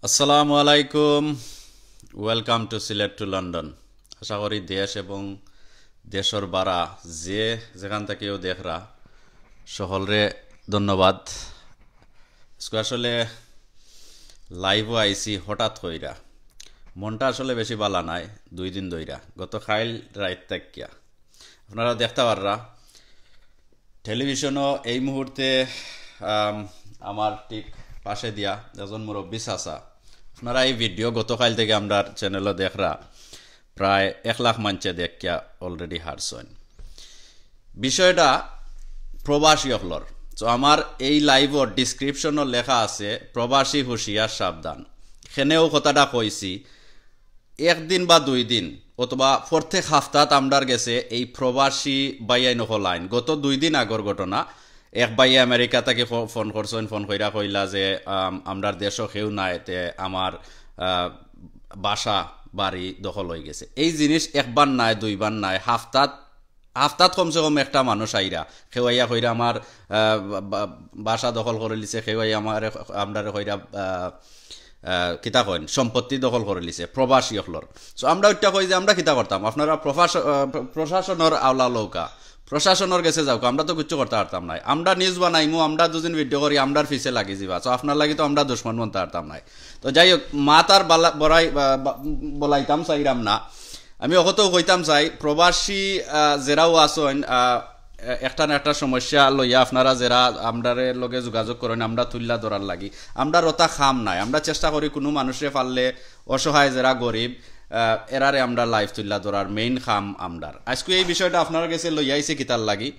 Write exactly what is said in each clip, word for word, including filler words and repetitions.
আসসালামু আলাইকুম। Welcome to Sylhet to London. আশা করি দেশ এবং দেশর বারা যে যেখান থাকিও দেখরা, সকলরে ধন্যবাদ। আজকে আসলে live-ও আইছি হঠাৎ কইরা, মনটা আসলে বেশি বালা নাই। দুই দিন ধইরা, গত কাইল রাইত থাকিয়া আপনারা দেখতা পাররা টেলিভিশনও এই মুহূর্তে, আম, আমার ঠিক পাশে দিয়া একজন মুরব্বী চাচা। আপনারা এই ভিডিও গতকাল থেকে আমরার চ্যানেলও দেখরা, প্রায় এক লাখ মানষে দেখিয়া already হারছইন। বিষয়টা প্রবাসী অকলর। তো আমার এই live-ও description-ও লেখা আছে, "প্রবাসী হুঁশিয়ার সাবধান।" এখানেও কথাটা কইছি, একদিন বা দুই দিন অথবা প্রত্যেক হাফতাত আমরার গেছে এই প্রবাসী ভাইয়াইন অকল আইন। গত দুই দিন আগর ঘটনা, এক ভাইয়ে আমেরিকা থাকি ফো-, ফোন করছইন, ফোন কইরা কইলা যে, আম, আমরার দেশও কেউ নাই, তে আমার, আহ, বাসা বাড়ি দখল অইগেছে। এই জিনিস একবার নায়, দুইবার নায়, হাফতাত, হাফতাত কমসে কম একটা মানুষ আইরা, কেউ আইয়া কইরা আমার, আহ, বা-, বা-, বাসা দখল করিলিছে, কেউ আইয়া আমার, আমরারে কইরা, আহ, আহ, কিতা কইন, সম্পত্তি দখল করিলিছে, প্রবাসী অকলর। So আমরা ওইটা কই যে আমরা কিতা করতাম, আপনারা প্রফাস-, আহ, প্র-, প্রশাসনর আওলা লউক্কা, প্রশাসনর গেছে যাউক্কা, আমরা তো কিচ্ছু করতা পারতাম নায়। আমরা news বানাইমু, আমরা দুদিন ভিডিও করি, আমরার পিছে লাগি যিবা। So আপনার লাগি তো আমরা দুশমন বনতা পারতাম নায়। তো যাই হোক, মাত আর বালা-, বড়াই-, বা-, বা-, বলাইতাম চাইরাম না। আমি অকতও কইতাম চাই, প্রবাসী, আহ, যেরাও আছইন, আহ, এ-, একটা না একটা সমস্যা লইয়া আপনারা যেরা আমরার লগে যোগাযোগ করইন, আমরা তুইল্লা ধরার লাগি। আমরার ওটা কাম নায়, আমরা চেষ্টা করি কুনু মানুষরে পারলে, অসহায় যেরা গরিব, আহ, এরারে আমরা live তুইল্লা ধরার main কাম আমরার। আজকে এই বিষয়টা আপনার গেছে লইয়া আইছি কিতার লাগি।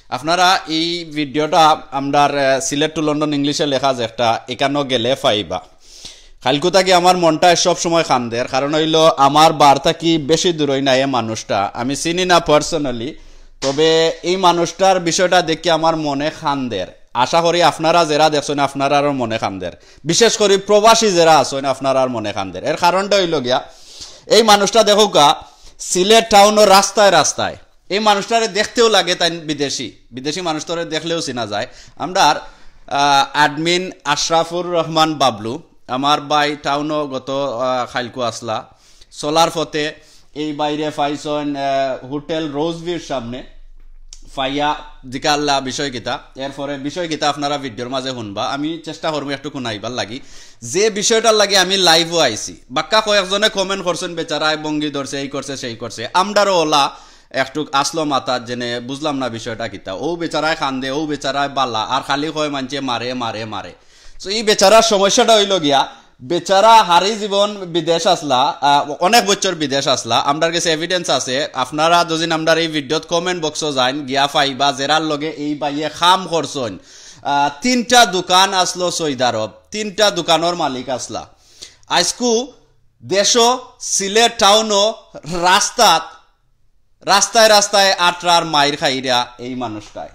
আপনারা এই ভিডিওটা আমরার, আহ, Sylhet to London English-এ লেখা যে একটা, এখানো গেলে পাইবা। কাইলকু থাকি আমার মনটায় সব সময় কান্দের, কারণ অইলো আমার বার থাকি বেশি দূরই না এ মানুষটা, আমি চিনি না personally, তবে এই মানুষটার বিষয়টা দেখি আমার মনে কান্দের। আশা করি আপনারা যেরা দেখছইন আপনারারও মনে কান্দের, বিশেষ করি প্রবাসী যেরা আছইন আপনারার মনে কান্দের। এর কারণটা অইলো গিয়া, এই মানুষটা দেখউক্কা সিলেট টাউনর রাস্তায় রাস্তায়, এই মানুষটারে দেখতেও লাগে তাইন বিদেশি, বিদেশি মানুষটারে দেখলেও চিনা যায়। আমরার, আহ, admin আশরাফুর রহমান বাবলু, আমার ভাই টাউনও গত, আহ, কাইলকু আছলা, চলার পথে এই ভাইরে পাইছইন, আহ, হোটেল রোজভিউর সামনে, পাইয়া জিকাইলা বিষয় কিতা, এরপরে বিষয় কিতা আপনারা ভিডিওর মাঝে হুনবা, আমি চেষ্টা করমু একটু হুনাইবার লাগি। যে বিষয়টার লাগি আমি live-ও আইছি, বাক্কা কয়েকজনে comment করছইন, বেচারায় ভঙ্গি ধরছে, এই করছে, সেই করছে, আমরারও ওলা একটু আছলো মাথাত যেনে বুঝলাম না বিষয়টা কিতা। ও বেচারায় কান্দে, ও বেচারায় বালা, আর খালি কয় মানষে মারে, মারে, মারে। So এই বেচারার সমস্যাটা অইলো গিয়া, বেচারা হারি জীবন বিদেশ আছলা, আহ, অনেক বছর বিদেশ আছলা। আমরার গেছে evidence আছে। আপনারা যদি আমরার এই ভিডিওত comment box-ও যাইন, গিয়া পাইবা যেরার লগে এই ভাইয়ে কাম করছইন। আহ, তিনটা দোকান আছলো সৌদি আরব, তিনটা দোকানর মালিক আছলা। আইজকু দেশো সিলেট টাউনও রাস্তাত রাস্তায় রাস্তায় আটরার মাইর খাইরা এই মানুষটায়।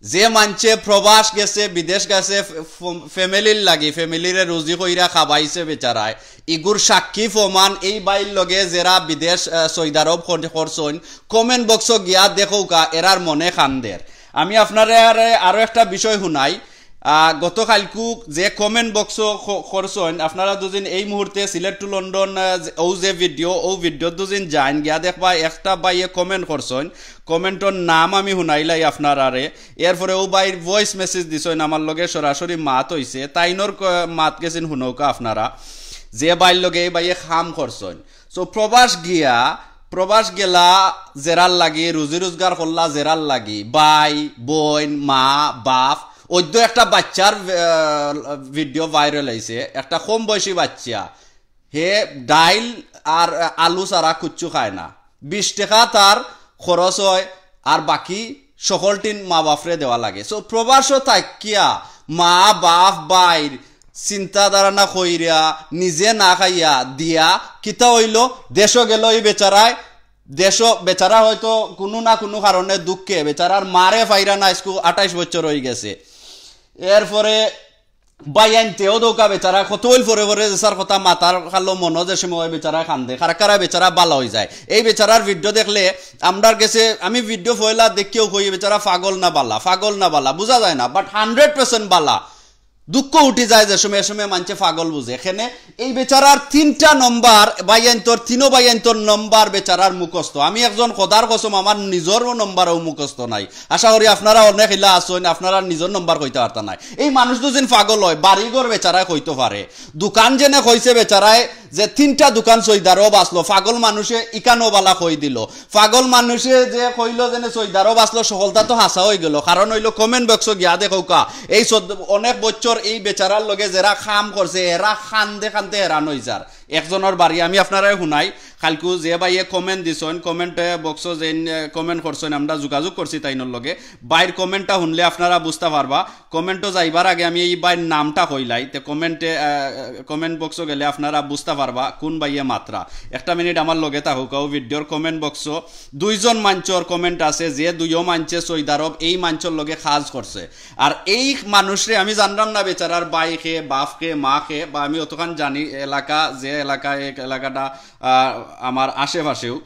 যে মানষে প্রবাস গেছে, বিদেশ গেছে, ফ-, ফ-, ফ্যামিলির লাগি, ফ্যামিলিরে রুজি কইরা খাবাইছে বেচারায়, ইগুর সাক্ষী প্রমাণ এই ভাইর লগে যেরা বিদেশ, আহ, সৌদি আরব কর-, করছইন, comment box-ও গিয়া দেখউক্কা, এরার মনে কান্দের। আমি আপনারারে আরো একটা বিষয় হুনাই, আহ, গত কাইলকু যে comment box-ও খ-, করছইন, আপনারা দুদিন এই মুহূর্তে সিলেট to লন্ডন, আহ, যে, ও যে ভিডিও, ও ভিডিও দুদিন যাইন গিয়া দেখবা, একটা ভাইয়ে comment করছইন, comment-র নাম আমি হুনাইলাই আপনারারে। এরপরে ও ভাইর voice message দিছইন, আমার লগে সরাসরি মাত অইছে, তাইনর ক-, মাত গেছেন হুনউক্কা আপনারা, যে ভাইর লগে এই ভাইয়ে কাম করছইন। So প্রবাস গিয়া, প্রবাস গেলা যেরার লাগি, রুজি রোজগার করলা যেরার লাগি, ভাই, বইন, মা, বাপ, অইদ্য একটা বাচ্চার, আহ, ভিডিও viral অইছে, একটা কম বয়সী বাচ্চা, হে ডাইল আর আলু ছাড়া কুচ্ছু খায় না, বিশ টেকা তার খরচ অয়, আর বাকি সকলটিন মা বাপরে দেওয়া লাগে। So প্রবাসও থাকিয়া মা বাপ ভাইর চিন্তা ধারণা কইরা নিজে না খাইয়া দিয়া কিতা অইলো, দেশো গেলো এই বেচারায়, দেশো বেচারা হয়তো কুনু না কুনু কারণে দুঃখে বেচারার মারে পাইরা না, আইজকু আঠাইশ বছর অইগেছে। এরপরে ভাইয়াইন্তেও দেউক্কা বেচারা কতইল পরে পরে যে স্যার কথা মাতার কালো মনো যে সময় বেচারা কান্দে, কারা কারা বেচারা বালা অইযায়। এই বেচারার ভিডিও দেখলে আমরার গেছে, আমি ভিডিও পয়লা দেখিয়াউ কই, বেচারা পাগল না বালা, পাগল না বালা, বুঝা যায় না, but hundred percent বালা। দুঃখ উঠি যায় যে সময়, এ সময় মানষে পাগল বুঝে। এখানে এই বেচারার তিনটা নম্বর, ভাইয়াইন্তর, তিনো ভাইয়াইন্তর নম্বর বেচারার মুখস্থ। আমি একজন খোদার কসম, আমার নিজরও নম্বরও মুখস্থ নাই। আশা করি আপনারা অনেক ইলা আছইন, আপনারা নিজর নম্বর কইতা পারতা নায়। এই মানুষ দুজন পাগল অয়, বাড়িঘর বেচারায় কইতো পারে, দোকান যেনে কইছে বেচারায় যে তিনটা দোকান সৌদি আরব আছলো, পাগল মানুষে ইখানও বালা কই দিলো। পাগল মানুষে যে কইলো যেনে সৌদি আরব আছলো, সকলতা তো হাছা অইগেলো। কারণ অইলো comment box-ও গিয়া দেখউক্কা, এই চৌদ্দ, অনেক বছর এই বেচারার লগে যেরা কাম করছে, এরা কান্দে কান্দে হেরান অইযার। একজনর বাড়ি আমি আপনারারে হুনাই, কাইলকু যে ভাইয়ে comment দিছইন, comment, এ, box-ও যেইন, এ, comment করছইন, আমরা যোগাযোগ করছি তাইনর লগে। ভাইর comment-টা হুনলে আপনারা বুঝতা পারবা। Comment-ও যাইবার আগে আমি এই ভাইর নামটা কইলাই, তে comment-এ, আহ, comment box-ও গেলে আপনারা বুঝতা পারবা কুন ভাইয়ে মাতরা। একটা মিনিট আমার লগে থাকউক্কা, অউ video-র comment box-ও দুইজন মানষর comment আছে, যে দুইও মানষে সৌদি আরব এই মানষর লগে কাজ করছে। আর এই মানুষরে আমি জানরাম না বেচারার ভাই কে, বাপ কে, মা কে, বা আমি অতখান জানি এলাকা, যে এলাকা, এক এলাকাটা, আহ, আমার আশেপাশেও।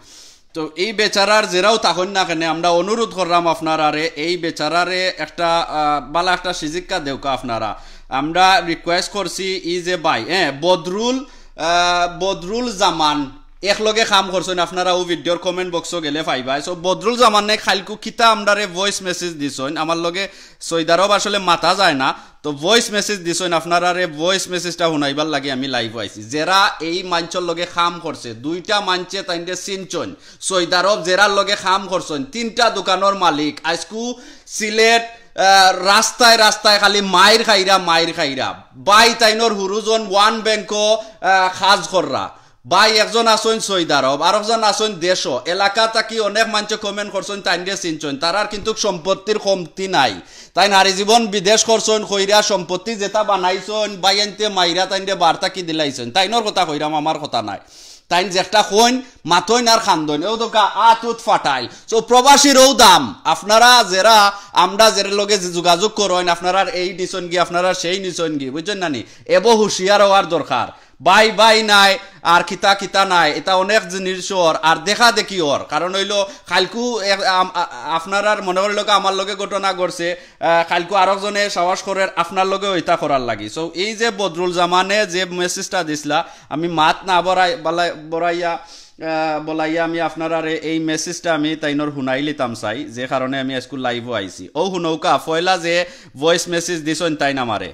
তো এই বেচারার যেরাও থাকইন না কেনে, আমরা অনুরোধ কররাম আপনারারে, এই বেচারারে একটা, আহ, বালা একটা শিক্ষা দেউক্কা আপনারা। আমরা request করছি, ই যে ভাই, হ্যাঁ, বদরুল, আহ, বদরুল জামান, একলগে কাম করছইন, আপনারা অউ video-র comment box-ও গেলে পাইবা। So বদরুল জামানে কাইলকু কিতা আমরারে voice message দিছইন, আমার লগে সৌদি আরব আসলে মাতা যায় না, তো voice message দিছইন, আপনারারে voice message-টা হুনাইবার লাগি আমি live-ও আইছি। যেরা এই মানষর লগে কাম করছে, দুইটা মানষে তাইনরে চিনছইন, সৌদি আরব যেরার লগে কাম করছইন, তিনটা দোকানর মালিক, আইজকু সিলেট, আহ, রাস্তায় রাস্তায় খালি মাইর খাইরা, মাইর খাইরা। ভাই তাইনর হুরুজন ওয়ান ব্যাংকো, আহ, কাজ কররা। ভাই একজন আছইন সৌদি আরব, আরকজন আছইন দেশো। এলাকা থাকি অনেক মানষে comment করছইন, তাইনরে চিনছইন। তারার কিন্তু সম্পত্তির কমতি নাই। তাইন হারি জীবন বিদেশ করছইন, কইরা সম্পত্তি যেটা বানাইছইন, ভাইয়াইন্তে মাইরা তাইনরে বার থাকি দিলাইছইন। তাইনর কথা কইরাম, আমার কথা নায়। তাইন যেটা কইন, মাতইন আর কান্দইন। অউ দেখউক্কা আত উত ফাটাইল। So, প্রবাসীর অউ দাম। আপনারা যেরা, আমরা যেরার লগে যে যোগাযোগ করইন, আপনারার এই নিছইনগি, আপনারার সেই নিছইনগি, বুঝছইন না নি? এবো হুঁশিয়ার অওয়ার দরকার। ভাই ভাই নায়, আর কিতা কিতা নায়, ইতা অনেক জিনিস অর, আর দেখা দেখি অর। কারণ অইলো, কাইলকু এক, আম-, আ-, আপনারার মনে করি লগে আমার লগে ঘটনা ঘটছে, আহ, কাইলকু আরকজনে সাহস করের আপনার লগেও ইতা করার লাগি। So, এই যে বদরুল জামানে যে message-টা দিছলা, আমি মাত না বড়াই-, বালাই-, বড়াইয়া, আহ, বলাইয়া আমি আপনারারে এই message-টা আমি তাইনর হুনাইলিতাম চাই, যে কারণে আমি আইজকু live-ও আইছি। অউ হুনউক্কা, পয়লা যে voice message দিছইন তাইন আমারে।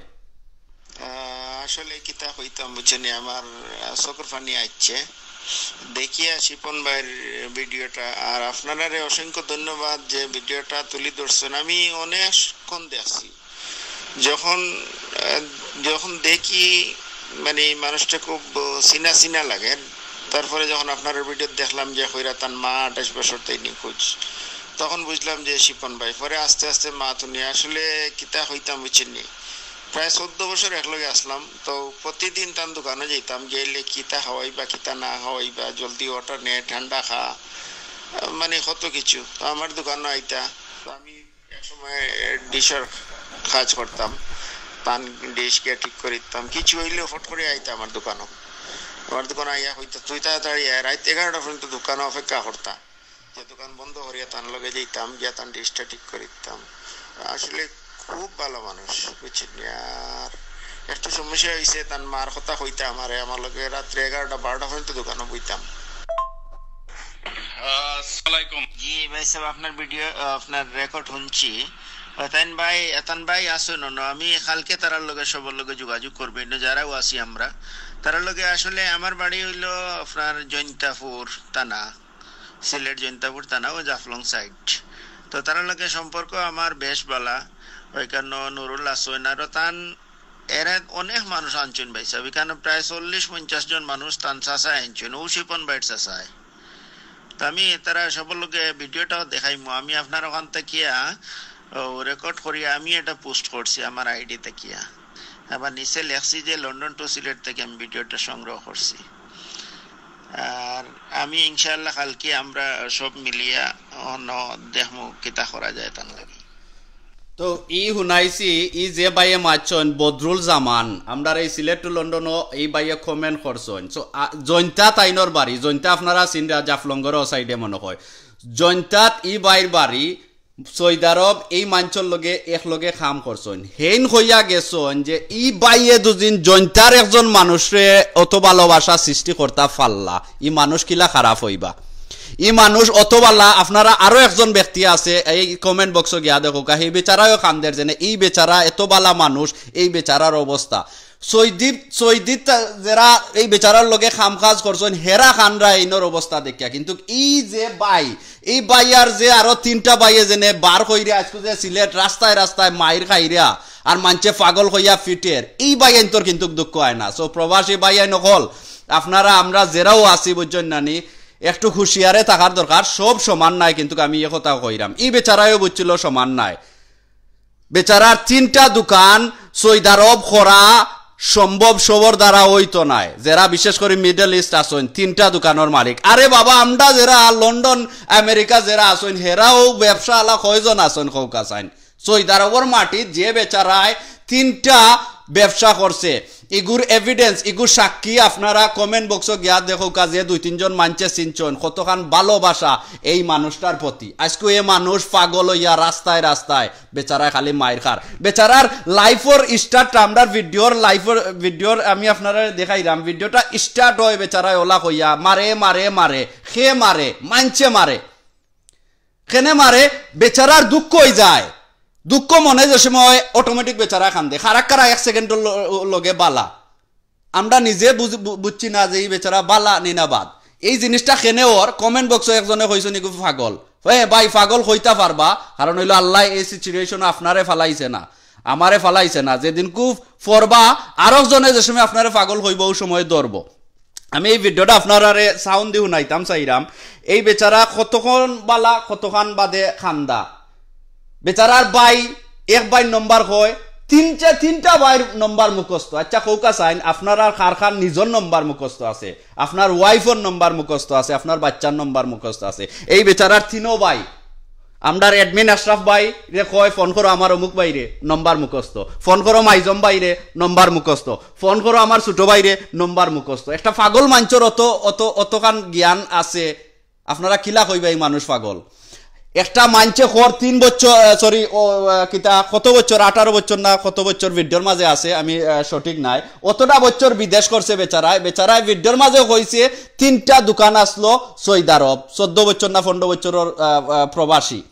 আহ, আসলে কিতা কইতাম বুঝছইন নি, আমার, আহ, চকুর পানি আইছে দেখিয়া শিপন ভাইর video-টা। আর আপনারারে অসংখ্য ধন্যবাদ যে video-টা তুলি ধরছইন। আমি অনেকক্ষণ দেখছি, যখন, আহ, যখন দেখি মানে মানুষটা খুব, আহ, চিনা চিনা লাগে। তারপরে যখন আপনারার video দেখলাম যে কইরা তান মা আঠাইশ বছর তাই নিখোঁজ, তখন বুঝলাম যে শিপন ভাই। পরে আস্তে আস্তে মাত হুনি, আসলে কিতা কইতাম বুঝছইন নি, প্রায় চৌদ্দ বছর একলগে আছলাম, তো প্রতিদিন তান দোকানো যাইতাম, গেলে কিতা খাওয়াইবা, কিতা না খাওয়াইবা, জলদি water নে, ঠান্ডা খা, আহ, মানে কত কিছু। তো আমার দোকানো আইতা, তো আমি এক সময় ডিশর কাজ করতাম, তান ডিশ গিয়া ঠিক করিতাম, কিছু অইলে ফট করি আইতা আমার দোকানো। আমার দোকানো আইয়া কইতা, "তুই তাড়াতাড়ি আয়।" রাইত এগারোটা পর্যন্ত দোকানো অপেক্ষা করতা, যে দোকান বন্ধ করিয়া তান লগে যাইতাম, গিয়া তান ডিশটা ঠিক করিতাম। আসলে খুব ভালা মানুষ, বুঝছইন নি? আর একটু সমস্যা অইছে, তান মার কথা কইতা আমারে, আমার লগে রাত্রে এগারোটা বারোটা পর্যন্ত দোকানো বইতাম। আসসালামু আলাইকুম। জি ভাই সাহেব, আপনার video, আহ, আপনার record হুনছি। আহ, তাইন ভাই, এতান ভাই আছইন অনো, আমি কালকে তারার লগে সবর লগে যোগাযোগ করবো, ইনো যারাও আছি আমরা। তারার লগে আসলে আমার বাড়ি অইলো আপনার জৈন্তাপুর থানা, সিলেট জৈন্তাপুর থানা, অউ জাফলং side। তো তারার লগে সম্পর্ক আমার বেশ ভালা। অউখানো নুরুল আছইন, আরো তান এরা অনেক মানুষ আনছইন ভাই সাহেব, ইখানো প্রায় চল্লিশ পঞ্চাশ জন মানুষ তান চাচায় আনছইন, অউ শিপন ভাইর চাচায়। তো আমি তারা সবর লগে video-টাও দেখাইমু, আমি আপনার অখান থাকিয়া, ও, record করিয়া আমি এটা post করছি আমার আইডি থাকিয়া। আবার নিচে লেখছি যে London to সিলেট থাকি আমি video-টা সংগ্রহ করছি। আর আমি ইনশাআল্লাহ কালকে আমরা সব মিলিয়া অনো দেখমু কিতা করা যায় তান লাগি। তো ই হুনাইছি, ই যে ভাইয়ে মাতছইন, বদরুল জামান, আমরার এই সিলেট to লন্ডনও এই ভাইয়ে comment করছইন। So, আ, জৈন্তা তাইনর বাড়ি, জৈন্তা আপনারা চিনরা জাফলংগর ও side-এ মনে হয়। জৈন্তাত ই ভাইর বাড়ি, সৌদি আরব এই মানষর লগে একলগে কাম করছইন, হেইন কইয়া গেছইন যে ই ভাইয়ে দুদিন জনতার একজন মানুষরে অত ভালোবাসা সৃষ্টি করতা পারলা, ই মানুষ কিলা খারাপ অইবা? ই মানুষ অত ভালা, আপনারা আরো একজন ব্যক্তি আছে, এই comment box-ও গিয়া দেখউক্কা, হে বেচারায়ও কান্দের যেনে, ই বেচারা এত ভালা মানুষ, এই বেচারার অবস্থা। সৌদিত, সৌদিত যেরা এই বেচারার লগে কাম কাজ করছইন, হেরা কান্দরা এইনর অবস্থা দেখিয়া। কিন্তুক ই যে ভাই, ই ভাই আর যে আরো তিনটা ভাইয়ে যেনে বার কইরা আইজকু যে সিলেট রাস্তায় রাস্তায় মাইর খাইরা আর মানষে পাগল কইয়া ফিটের, ই ভাইয়াইন্তর কিন্তুক দুঃখ অয় না। So প্রবাসী ভাইয়াইন অকল, আপনারা আমরা যেরাও আছি, বুঝছইন না নি, একটু হুঁশিয়ারে থাকার দরকার। সব সমান নায়, কিন্তুক আমি ই কথা কইরাম, ই বেচারায়ও বুঝছিল সমান নায়। বেচারার তিনটা দোকান সৌদি আরব করা সম্ভব সবর দ্বারা অইতো নায়। যেরা বিশেষ করি Middle East আছইন, তিনটা দোকানর মালিক। আরে বাবা, আমরা যেরা লন্ডন, আমেরিকা যেরা আছইন, হেরাও ব্যবসাআলা কয়জন আছইন কউক্কা চাইন? সৌদি আরবর মাটিত যে বেচারায় তিনটা ব্যবসা করছে, ইগুর evidence, ইগুর সাক্ষী আপনারা comment box-ও গিয়া দেখউক্কা, যে দুই তিনজন মানষে চিনছইন, কতখান ভালোবাসা এই মানুষটার প্রতি। আইজকু এ মানুষ পাগল অইয়া রাস্তায় রাস্তায় বেচারায় খালি মাইর খার। বেচারার life-র start-টা, আমরার video-র life-র, video-র আমি আপনারারে দেখাইরাম, video-টা start অয় বেচারায় অলা কইয়া, মারে, মারে, মারে, কে মারে, মানষে মারে। কেনে মারে, বেচারার দুঃখ অইযায়। দুঃখ মনে যে সময় automatic বেচারা কান্দে, খারা খারা এক second-র ল-, লগে ভালা। আমরা নিজে বুঝ-, বু-, বুঝছি না যে ই বেচারা ভালা নি না বাদ। এই জিনিসটা কেনে অর, comment box-ও একজনে কইছইন, "ইগু পাগল।" এ ভাই, পাগল কইতা পারবা, কারণ অইলো আল্লায় এই situation-ও আপনারে ফালাইছে না, আমারে ফালাইছে না। যেদিনকু পড়বা, আরক জনে যে সময় আপনারে পাগল কইবো, অউ সময় ধরবো। আমি এই video-টা আপনারারে sound দি হুনাইতাম চাইরাম। এই বেচারা কতক্ষণ ভালা, কতক্ষণ বাদে কান্দা। বেচারার ভাই, এক ভাইর নম্বর কয়, তিনটা, তিনটা ভাইর নম্বর মুখস্থ। আচ্ছা, কউক্কা চাইন, আপনারার কার কার নিজর নম্বর মুখস্থ আছে, আপনার wife-র নম্বর মুখস্থ আছে, আপনার বাচ্চার নম্বর মুখস্থ আছে? এই বেচারার তিনো ভাই, আমরার admin আশরাফ ভাইরে কয়, "ফোন করো আমার অমুক ভাইরে", নম্বর মুখস্থ। "ফোন করো মাইজম ভাইরে", নম্বর মুখস্থ। "ফোন করো আমার ছোট ভাইরে", নম্বর মুখস্থ। একটা পাগল মানষর অত, অত, অতখান জ্ঞান আছে, আপনারা কিলা কইবা ই মানুষ পাগল? একটা মানষে কর তিন বছর, আহ, sorry, ও, আহ, কিতা, কত বছর, আঠারো বছর না কত বছর video-র মাঝে আছে, আমি, আহ, সঠিক নাই। অতটা বছর বিদেশ করছে বেচারায়, বেচারায় video-র মাঝে কইছে তিনটা দোকান আছলো সৌদি আরব, চৌদ্দ বছর না পনেরো বছরর, আহ, আহ, প্রবাসী।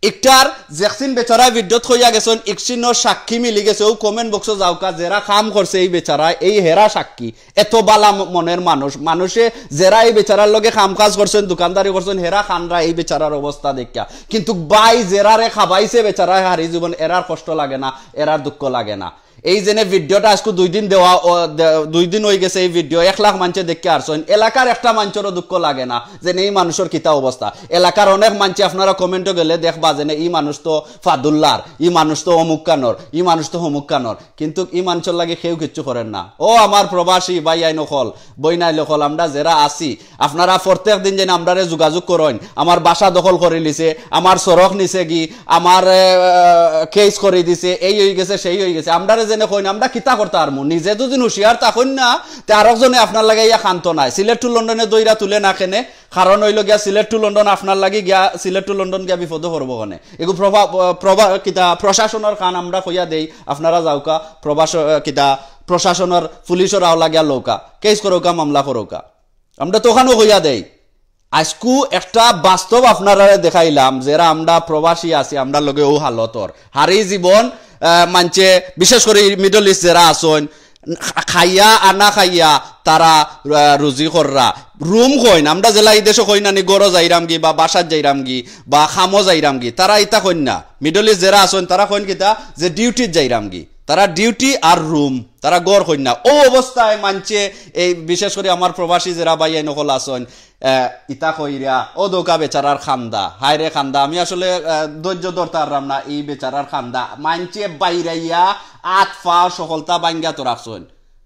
ইকটার যেকদিন বেচারায় video-ত কইয়া গেছইন, ইকদিনর সাক্ষী মিলি গেছে, অউ comment box-ও যাউক্কা, যেরা কাম করছে এই বেচারায়, এই হেরা সাক্ষী। এত ভালা ম-, মনের মানুষ, মানষে যেরা এই বেচারার লগে কাম কাজ করছইন, দোকানদারি করছইন, হেরা কান্দরা এই বেচারার অবস্থা দেখিয়া। কিন্তুক ভাই যেরারে খাবাইছে বেচারায় হারি জীবন, এরার কষ্ট লাগে না, এরার দুঃখ লাগে না। এই যেনে video-টা আইজকু দুই দিন দেওয়া, ও, দে-, দুই দিন অইগেছে এই video, এক লাখ মানষে দেখিয়া হারছইন, এলাকার একটা মানষরও দুঃখ লাগে না যেনে ই মানুষর কিতা অবস্থা। এলাকার অনেক মানষে আপনারা comment-ও গেলে দেখবা যেনে ই মানুষ তো ফাদুল্লার, ই মানুষ তো অমুক কানর, ই মানুষ তো হমুক কানর। কিন্তুক ই মানষর লাগি কেউ কিচ্ছু করের না। ও আমার প্রবাসী ভাইয়াইন অকল, বইনাইন অকল, আমরা যেরা আছি, আপনারা প্রত্যেক দিন যেন আমরারে যোগাযোগ করইন, আমার বাসা দখল করি লিছে, আমার সড়ক নিছে গি, আমার, এ, case করি দিছে, এই অইগেছে, সেই অইগেছে। আমরারে যেনে কইন, আমরা কিতা করতা পারমু? নিজে যদি হুঁশিয়ার থাকইন না, তে আরক জনে আপনার লাগি আইয়া কান্দতো নায়। সিলেট to লন্ডনে দইরা তুলে না কেনে, কারণ অইলো গিয়া সিলেট to লন্ডন আপনার লাগি গিয়া, সিলেট to লন্ডন গিয়া বিপদো পড়বো কেনে। এগু প্রভা-, প্রভা-, কিতা প্রশাসনর কান আমরা কইয়া দেই, আপনারা যাউক্কা, প্রবাস-, কিতা প্রশাসনর পুলিশর আওলা গিয়া লউক্কা, case করউক্কা, মামলা করউক্কা। আমরা তো অখানও কইয়া দেই। আইজকু একটা বাস্তব আপনারারে দেখাইলাম, যেরা আমরা প্রবাসী আছি, আমরার লগে অউ হালত অর। হারি জীবন, আহ, মানষে, বিশেষ করি Middle East যেরা আছইন, খা-, খাইয়া আর না খাইয়া তারা, আহ, রুজি কররা। Room কইন, আমরা যেলা ই দেশো কই না নি, ঘরো যাইরাম গি বা বাসাত যাইরাম গি বা কামো যাইরাম গি, তারা ইতা কইন না। Middle East যেরা আছইন, তারা কইন কিতা যে duty-ত যাইরাম গি। তারা duty আর room, তারা ঘর কইন না। অউ অবস্থায় মানষে, এই বিশেষ করি আমার প্রবাসী যেরা ভাইয়াইন অকল আছইন, আহ, ইতা কইরা, অউ দেউক্কা বেচারার কান্দা, হায়রে কান্দা। আমি আসলে, আহ, ধৈর্য ধরতাম পাররাম না, ই বেচারার কান্দা। মানষে বাইরাইয়া আত পা সকলতা ভাঙ্গিয়া তো রাখছইন।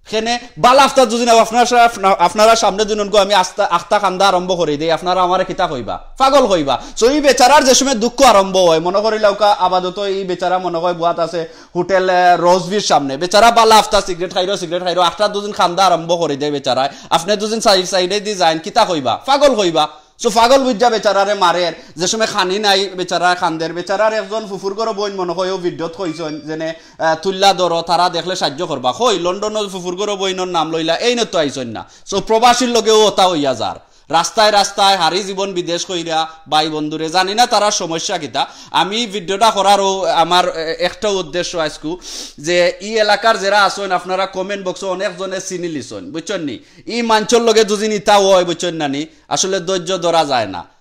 কেনে ভালা আফতা দুদিন আপনারা সা-, আপনারা সামনে দিন অনগু আমি আস্তা, আখতা কান্দা আরম্ভ করি দেই, আপনারা আমারে কিতা কইবা? পাগল কইবা। So ই বেচারার যে সময় দুঃখ আরম্ভ অয়, মনো করিলাউক্কা আপাতত ই বেচারা মনো কয় বওয়াত আছে হোটেল, আহ, রোজভির সামনে। বেচারা ভালা আফতা সিগারেট খাইরো, সিগারেট খাইরো, আখতা দুদিন কান্দা আরম্ভ করি দেয় বেচারায়। আপনে দুদিন সাই-, সাইডে দি যাইন, কিতা কইবা? পাগল কইবা। তো পাগল বুঝা বেচারারে মারের, যে সময় খানি নাই বেচারা কান্দের, বেচারার একজন ফুফুর ঘরো বইন মনে হয় ও ভিডিওত কইছইন যেনে, আহ, তুল্লা ধরো, তারা দেখলে সাহায্য করবা। কই লন্ডনো ফুফুর ঘরো বইনর নাম লইলা, এইন তো আইছইন না। So প্রবাসীর লগেও ওটা হইয়া যার। রাস্তায় রাস্তায় হারি জীবন বিদেশ কইরা ভাই বন্ধুরে, জানি না তারার সমস্যা কিতা। আমি ভিডিওটা করারও আমার, এ, একটা উদ্দেশ্য আজকু, যে ই এলাকার যেরা আছইন আপনারা কমেন্ট বক্সো অনেকজনে চিনি লিছইন, বুঝছইন নি? ই মানষর লগে যদি নিতা হয়, বুঝছইন না নি, আসলে ধৈর্য ধরা যায় না।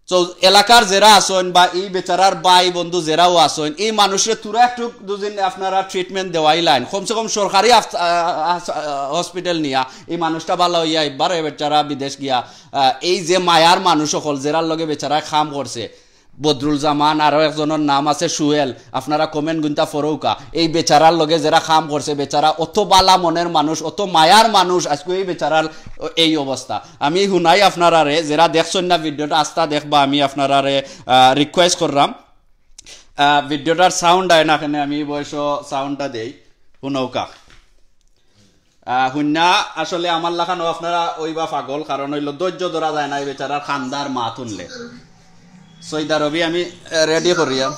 তো এলাকার যেরা আছইন বা ই বেচারার ভাই বন্ধু যেরাও আছইন, ই মানুষরে থুড়া একটু দুদিন আপনারা ট্রিটমেন্ট দেওয়াইলাইন, কমসে কম সরকারি আফ-, আ, আ, আ, হসপিটাল নিয়া ই মানুষটা ভালা হইয়া একবার বেচারা বিদেশ গিয়া, আ, এই যে মায়ার মানুষ অকল যেরার লগে বেচারায় কাম করছে, বদরুল জামান, আরো একজনর নাম আছে সুয়েল, আপনারা কমেন্ট গুনতা ফরৌকা। এই বেচারার লগে যেরা কাম করছে, বেচারা অত বালা মনের মানুষ, অত মায়ার মানুষ, আজকে এই বেচারার এই অবস্থা। আমি হুনাই আপনারারে, যেরা দেখছইন না ভিডিওটা আস্তা দেখবা, আমি আপনারারে, আহ, রিকোয়েস্ট করলাম, আহ, ভিডিওটার সাউন্ড আয় না কেনে, আমি বয়স সাউন্ডটা দেই, হুনৌকা। আহ, হুন্না আসলে আমার লাখানো আপনারা ওইবা পাগল, কারণ হইলো ধৈর্য ধরা যায় না এই বেচারার কান্দার মাত হুনলে। সৌদি আরবি আমি, আহ, রেডি করিয়া।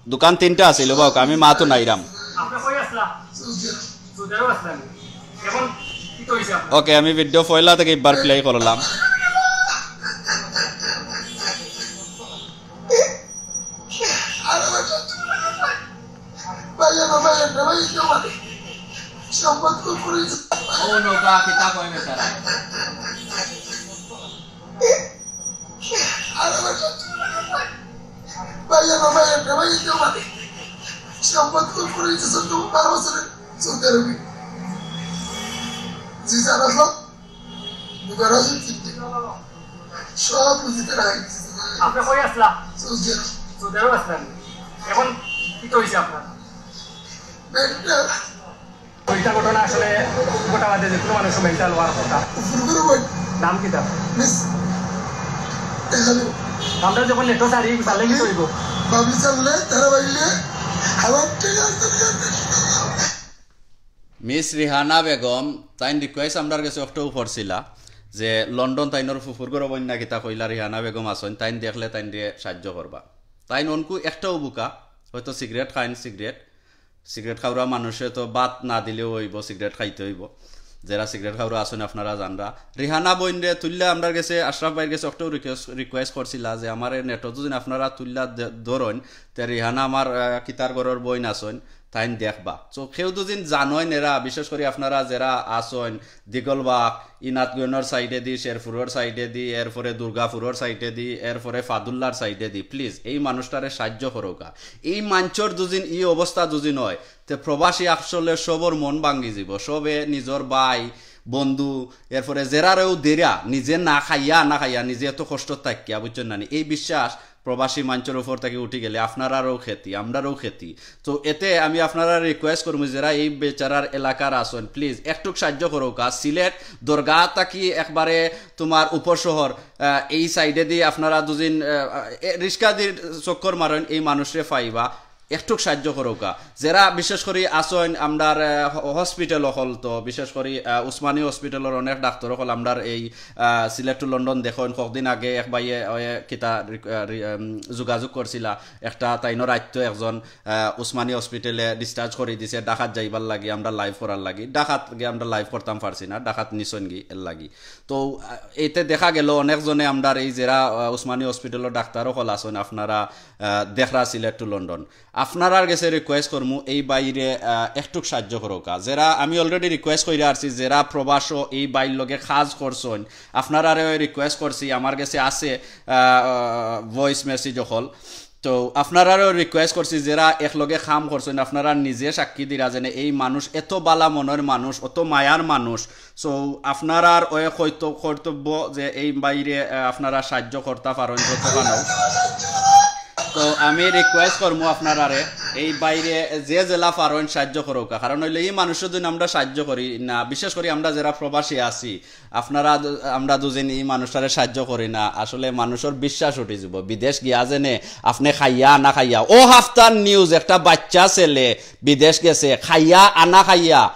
দোকান তিনটা আছিল, বাউক, আমি মাত হুনাইরাম। আপনি কই আসলা? সৌদি আরব আসলেন। এখন কি তো হইছে আপনার? ওকে, আমি ভিডিও পয়লা থেকে একবার প্লে করলাম। ভাইয়া, ভাইয়া, ভাইয়া, ভাইয়া, সম্পদ করে। ও নৌকা, কিতা কয় বেচারা? ভাইয়া, ভাইয়া, ভাইয়া, সম্পদ করে। বারো বছরে সৌদি আরবে। জি স্যার, আসলাম। দোকান আছে তিনটে। সব বুঝতে রাখি। আপনি কই আসলা? সৌদি আরব। সৌদি আরব আসলেন। এখন কি তো হইছে আপনার? মেন্টাল। ওইটা ঘটনা আসলে ঘটা বাদে যে কোনো মানুষ মেন্টাল হওয়ার কথা। উপর করে বল। নাম কি তার? মিস। দেখা দেবো। আমরা যখন নেটো সারি, তাহলে কি হইব? বাবলি চাললে, তারা বাইলে, আমার ঠিক আছে। মিস রিহানা বেগম, তাইন রিকোয়েস্ট আমরার গেছে অক্টো করছিলা যে লন্ডন তাইনর ফুফুর ঘরো বইন না কিতা কইলা, রিহানা বেগম আছইন, তাইন দেখলে তাইনরে সাহায্য করবা। তাইন অনকু একটাও বুকা, হয়তো সিগারেট খাইন, সিগারেট, সিগারেট খাওরা মানুষে তো ভাত না দিলেও হইব, সিগারেট খাইতে হইব। যেরা সিগারেট খাওরা আছইন আপনারা জানরা। রিহানা বইনরে তুললে আমরার গেছে, আশরাফ ভাইর গেছে অক্টো রিকোয়েস্ট, রিকোয়েস্ট করছিলা যে আমারে নেটো যদি আপনারা তুললা দে-, ধরইন, তে রিহানা আমার, আহ, কিতার ঘরর বইন আছইন, তাইন দেখবা। তো কেউ দুদিন জানইন এরা, বিশেষ করি আপনারা যেরা আছইন, দিগলবাগ, ইনাতগঞ্জর সাইডেদি, শেরপুরর সাইডেদি, এরপরে দুর্গাপুরর সাইডেদি, এরপরে ফাদুল্লার সাইডেদি, প্লিজ এই মানুষটারে সাহায্য করউকা। এই মানষর দুদিন ই অবস্থা দুদিন হয়, তে প্রবাসী আসলে সবর মন ভাঙ্গি যিব, সবে নিজর ভাই, বন্ধু, এরপরে যেরারেও দেরা, নিজে না খাইয়া, না খাইয়া, নিজে এত কষ্ট থাকিয়া, বুঝছইন না নি? এই বিশ্বাস প্রবাসী মানষর উপর থাকি উঠি গেলে আপনারারও ক্ষতি, আমরারও ক্ষতি। তো এতে আমি আপনারারে রিকোয়েস্ট করমু, যেরা এই বেচারার এলাকার আছইন, প্লিজ একটুক সাহায্য করউকা। সিলেট দরগা থাকি একবারে তোমার উপশহর, আহ, এই সাইডেদি আপনারা দুদিন, আহ, এ, রিক্সাদি চক্কর মারইন, এই মানুষরে পাইবা, একটুক সাহায্য করউকা। যেরা বিশেষ করি আছইন আমরার, আহ, হ-, হসপিটাল অকল তো, বিশেষ করি, আহ, উসমানী হসপিটালর অনেক ডাক্তার অকল আমরার এই, আহ, সিলেট to লন্ডন দেখইন। কয়েকদিন আগে এক ভাইয়ে, ওয়ে, কিতা রি-, আহ, রি-, উম, যোগাযোগ করছিলা, একটা তাইনর আইতো একজন, আহ, উসমানী হসপিটালে ডিসচার্জ করি দিছে, ঢাকাত যাইবার লাগি, আমরা লাইভ করার লাগি। ঢাকাত গিয়া আমরা লাইভ করতাম পারছি না, ঢাকাত নিছইন গি এর লাগি। তো, আহ, এতে দেখা গেল অনেকজনে আমরার এই যেরা, আহ, উসমানী হসপিটালর ডাক্তার অকল আছইন, আপনারা, আহ, দেখরা সিলেট to লন্ডন। আপনারার গেছে রিকোয়েস্ট করমু, এই ভাইরে, আহ, একটুক সাহায্য করউকা। যেরা আমি already রিকোয়েস্ট কইরা আরছি, যেরা প্রবাসও এই ভাইর লগে কাজ করছইন, আপনারারে রিকোয়েস্ট করছি, আমার গেছে আছে, আহ, ভয়েস মেসেজ অকল। তো আপনারারেও রিকোয়েস্ট করছি, যেরা একলগে কাম করছইন, আপনারা নিজে সাক্ষী দিরা যেনে এই মানুষ এত বালা মনর মানুষ, অত মায়ার মানুষ। So আপনারার ওই কর্ত-, কর্তব্য যে এই ভাইরে, আহ, আপনারা সাহায্য করতা পারইন যতখানো। তো আমি রিকোয়েস্ট করমু আপনারারে, এই ভাইরে যে যেলা পারইন সাহায্য করউকা। কারণ হইলে এই মানুষর জন্য আমরা সাহায্য করি না, বিশেষ করি আমরা যেরা প্রবাসী আছি, আপনারা দু-, আমরা দুদিন এই মানুষটারে সাহায্য করি না, আসলে মানুষর বিশ্বাস উঠি যিব। বিদেশ গিয়া যেনে আপনি খাইয়া আনা খাইয়া, ও হাফতার নিউজ, একটা বাচ্চা ছেলে বিদেশ গেছে, খাইয়া আনা খাইয়া,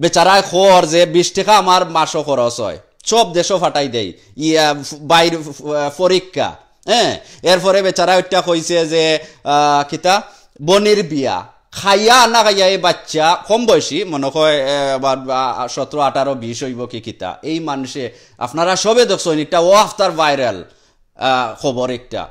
বেচারায় খর যে বিশ টাকা আমার মাসও খরচ হয়। সব দেশো ফাটাই দেই, ইয়া, ফ-, বাইর, ফ-, আহ, পরীক্ষা, হ্যাঁ। এরপরে বেচারা ওইটা কইছে যে, আহ, কিতা, বনির বিয়া, খাইয়া না খাইয়া এই বাচ্চা কম বয়সী, মনে হয়, আহ, বা, বা, সতেরো, আঠারো, বিশ অইবো কি কিতা, এই মানুষে, আপনারা সবে দেখছইন, এটা ও আফতার ভাইরাল, আহ, খবর একটা,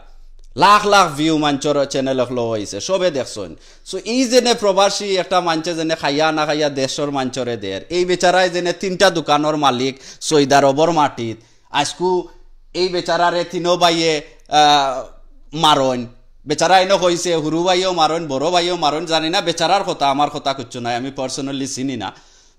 লাখ লাখ ভিউ মাঞ্চর চ্যানেল অকলো অইছে, সবে দেখছইন। So এই যেনে প্রবাসী একটা মাঞ্চে যেনে খাইয়া না খাইয়া দেশর মাঞ্চরে দের, এই বেচারায় যেনে তিনটা দোকানর মালিক, সৌদি আরবর মাটিত, আইজকু এই বেচারারে তিনো ভাইয়ে, আহ, মারইন। বেচারা ইনো কইছে, হুরু ভাইও মারইন, বড় ভাইও মারইন, জানি না বেচারার কথা, আমার কথা কিচ্ছু নাই, আমি personally চিনি না।